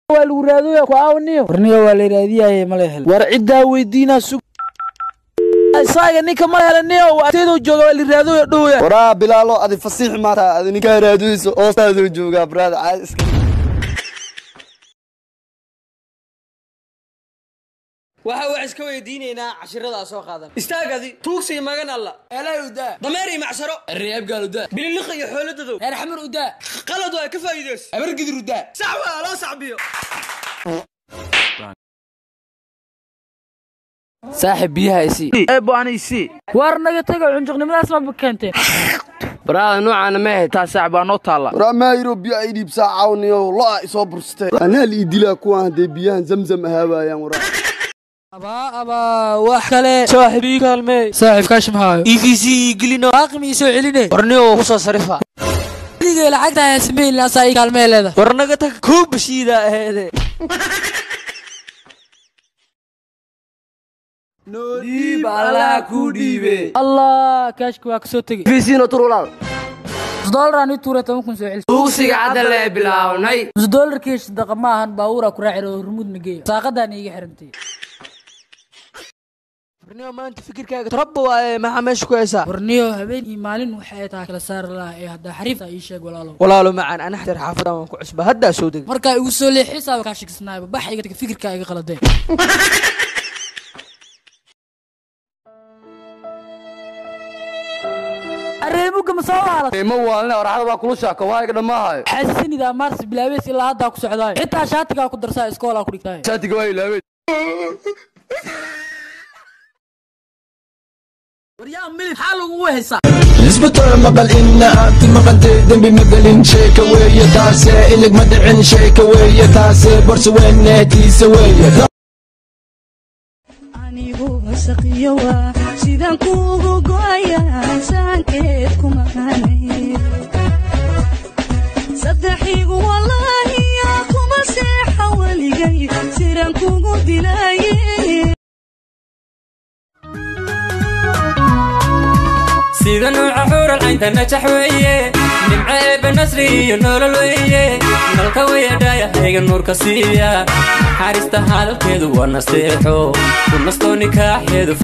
Waa lagu raadooya ku aawniyo. Warniyo, waa la raadiyaye, ma la hel. War ciddaa weydiinaa, sug isaaga ninka ma helaniyo, agteeduu jooga, waa la raadooya dhowya. Waraa Bilaalo, adi fasiix maata, adi ninkaa raadinayso hoostaaduu joogaa, brother, caadi iska. Waxa wax iska weydiinaynaa cashiradaa soo qaadan. Istaagadi tuugsiga magan alla Eelay udaa. Dameer iyo macsaro. Reebgaal udaa. Bililiqa iyo xooladadow. Reer Xamar udaa. Qalad waa, ka faa'iidays. Abargidir udaa. Sax waa, loo sacbiyo. Saaxib, biyaha isii. Eebo, ani isii. Waar naga taga, cunjuqnimadaas ma keenteen? Baraada noocaana ma ahayd taa, saac baa noo taalla. Waraa Maayiro, biyo ay dhiibsaa caawniyo, lo'a isoo bursatee, anaa la ii dilaa kuwaan hadday biyahan Zamzam ahaabaayaan, waraa. Abaa abaa, wax kale. Saaxib, ii kaalmee. Saaxib, kaash maxaayo? EVC ii gelino. Baaqi ii soo celine. Warniyo, ku soo sarifa. Weligay lacagta aan samayn asaa ii kaalmee leeda. War naga tag, kuu bashiida aheede. Dhiib, Allah kuu dhiibe. Allah, kaashka waa kasoo tegey. Fiisiino tur walaal. Nus doolar aan ii tuuray, 10,000 soo celis. Tuugsiga cadda lee bilawnay. Nus doolarkii shadaqa ma ahan, baabuuraa ku raaci oo hormuudna geeya, saaqadaan iiga xirantay. Warniyo, maanta fikirkaaga rabba waaye, maxaa meesha ku haysaa? Warniyo, habeen iyo maalin waxay tahay kala saari lahaa ee haddaa xariifta ii sheeg, walaalow. Walaalo macaan, ana xatar xaafadan waan ku cusba, haddaa soo degay. Markaa igu soo leexisaaba kaa shakisnaayba, bax iga tag, fikirkaa iga qaladeen. Areemuga ma soo waalat? Ma waalina, waraxda waa kula shaako, waa iga dhammaahayo. Xasinidaa maarsi bilaabeys ilaa haddaa ku socdaay, xitaa shaatigaa ku darsaa, iskoolaa ku dhigtaay. Shaatiga waa ilaawey. Waryaa milib, maxaa lagugu haysaa? Isbitaal maqal ina aad maqantay, dembi magelin, sheeka weeye taase, ilig ma dhicin, sheeka weeye taase, borse weyne tiise weeye. Anigu wasaqiyo waa sidaan kuugu go'aya, saankeed kuma hanay saddexigu, wallaahiya kuma seexa weligay, siraan kugu dilaaye. Sida nuuca xuural caynta najax weeye, nimco eebbe nasri iyo nolol weeye, nalka weeyadhaayahayga nuurka siiya, naxariista hadalkeedu waa nasteexo ku nastoo nikaaxeedu.